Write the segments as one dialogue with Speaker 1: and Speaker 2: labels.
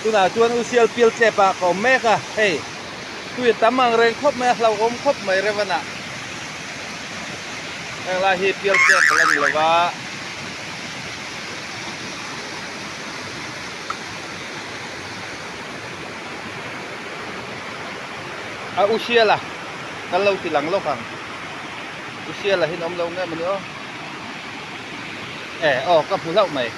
Speaker 1: Tunah chuan U Sial Pial tlep ah ka awm mek a, hei tui a tam ang reng khawp mai a, hlauhawm khawp mai Revan ah. Heng lai hi pial tlep a la ni lo va. A U Siala kan lo ti lang lawk ang. U Siala hi an awm lo nge mawni aw. E aw ka hmu hlauh mai.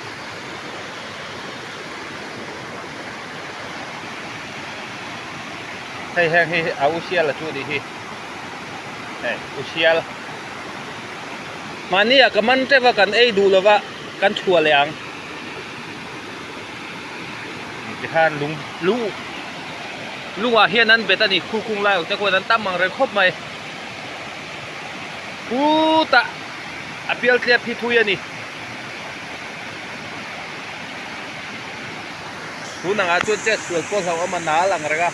Speaker 1: Hei heng hi a u sial a chu nih hi. Hei u sial. Mahni ah ka man teuh a kan ei duh lova kan chhuah leh ang. Tikhan lung lung lungah hian an bet a ni khu kung lai te khuan an tam ang reng khawp mai. Khutah a pial tlep hi thui a ni. Tun angah chuan chet sual pawh hlauhawm a nal ang reng a.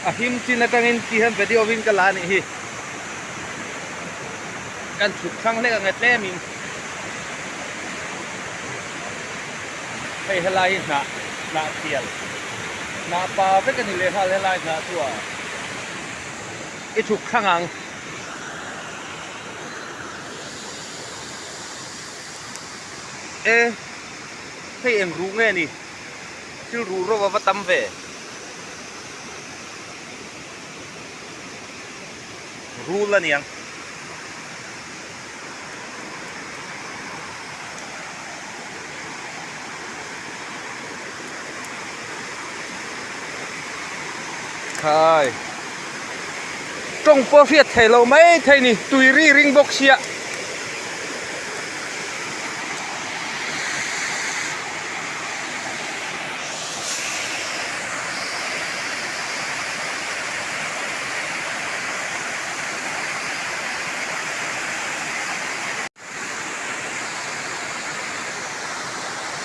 Speaker 1: A him chin atangin ti hian video in ka la a nih hi. Kan chhuk thlang hlek ang e tlemin. Hei helai hi hnah hnah thial hnah pa vek a ni leh nghal helai hnah chu a i chhuk thlang ang. E hei eng ruh nge ni thil ruh rawh a va tam ve. Rul a niang. Khai. Tawng pawh hriat thei lo mai thei ni tui ri ring bawk sia.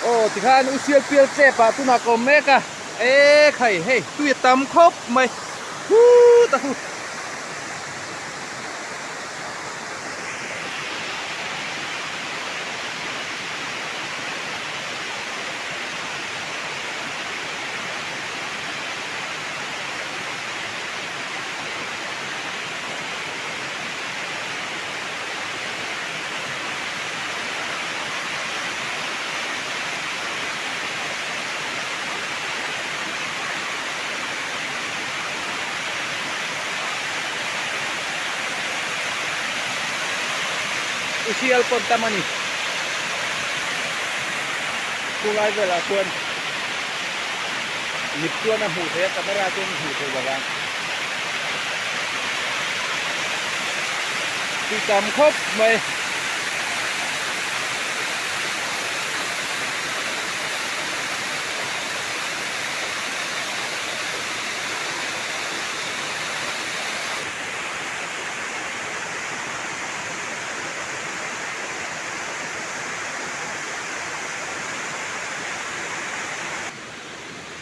Speaker 1: Aw tikhan u sial pial chep ah tunah ka awm mek a e khai hei tui a tam khawp mai hut a hu. I sial pawn tam a ni. Chulai velah chuan mit chuan a hmuh theih a, camera chuan a hmuh theih lo vang. Tui tam khawp mai.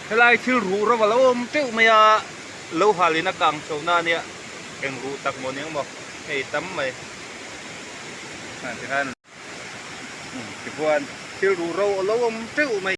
Speaker 1: Helai thil ruh rawh a lo awm teuh mai a, lo halin a kang chho na ania eng ruh tak maw ni ang maw hei tam mai tikhan tichuan thil ruh ro a lo awm teuh mai.